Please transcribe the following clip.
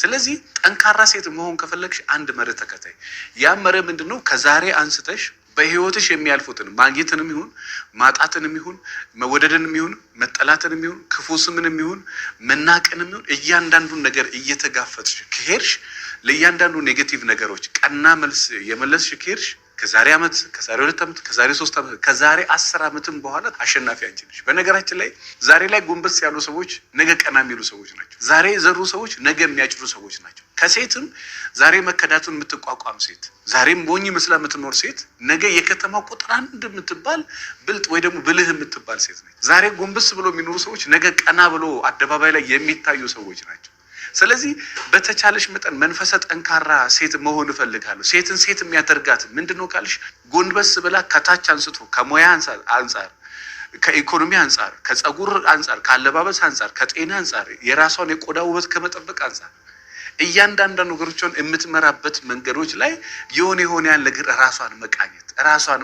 ስለዚህ ጠንካራ ሴት መሆን ከፈለግሽ አንድ መርህ ተከታይ። ያ መርህ ምንድን ነው? ከዛሬ አንስተሽ በህይወትሽ የሚያልፉትን ማግኘትንም ይሁን ማጣትንም ይሁን መወደድንም ይሁን መጠላትንም ይሁን ክፉ ስምንም ይሁን መናቅንም ይሁን እያንዳንዱን ነገር እየተጋፈጥሽ ከሄድሽ፣ ለእያንዳንዱ negative ነገሮች ቀና መልስ የመለስሽ ከሄድሽ፣ ከዛሬ ዓመት፣ ከዛሬ 2 ዓመት፣ ከዛሬ 3 ዓመት፣ ከዛሬ 10 ዓመትም በኋላ አሸናፊ አንቺ ነሽ። በነገራችን ላይ ዛሬ ላይ ጎንበስ ያሉ ሰዎች ነገ ቀና የሚሉ ሰዎች ናቸው። ዛሬ የዘሩ ሰዎች ነገ የሚያጭዱ ሰዎች ናቸው። ከሴትም ዛሬ መከዳቱን የምትቋቋም ሴት፣ ዛሬም ሞኝ መስላ የምትኖር ሴት ነገ የከተማው ቁጥር አንድ የምትባል ብልጥ ወይ ደግሞ ብልህ የምትባል ሴት ነች። ዛሬ ጎንበስ ብሎ የሚኖሩ ሰዎች ነገ ቀና ብሎ አደባባይ ላይ የሚታዩ ሰዎች ናቸው። ስለዚህ በተቻለሽ መጠን መንፈሰ ጠንካራ ሴት መሆን እፈልጋለሁ። ሴትን ሴት የሚያደርጋት ምንድን ነው ካልሽ፣ ጎንበስ ብላ ከታች አንስቶ ከሙያ አንጻር፣ ከኢኮኖሚ አንጻር፣ ከጸጉር አንጻር፣ ከአለባበስ አንጻር፣ ከጤና አንጻር፣ የራሷን የቆዳ ውበት ከመጠበቅ አንጻር እያንዳንዷ ነገሮቿን የምትመራበት መንገዶች ላይ የሆነ የሆነ ያን ነገር ራሷን መቃኘት ራሷን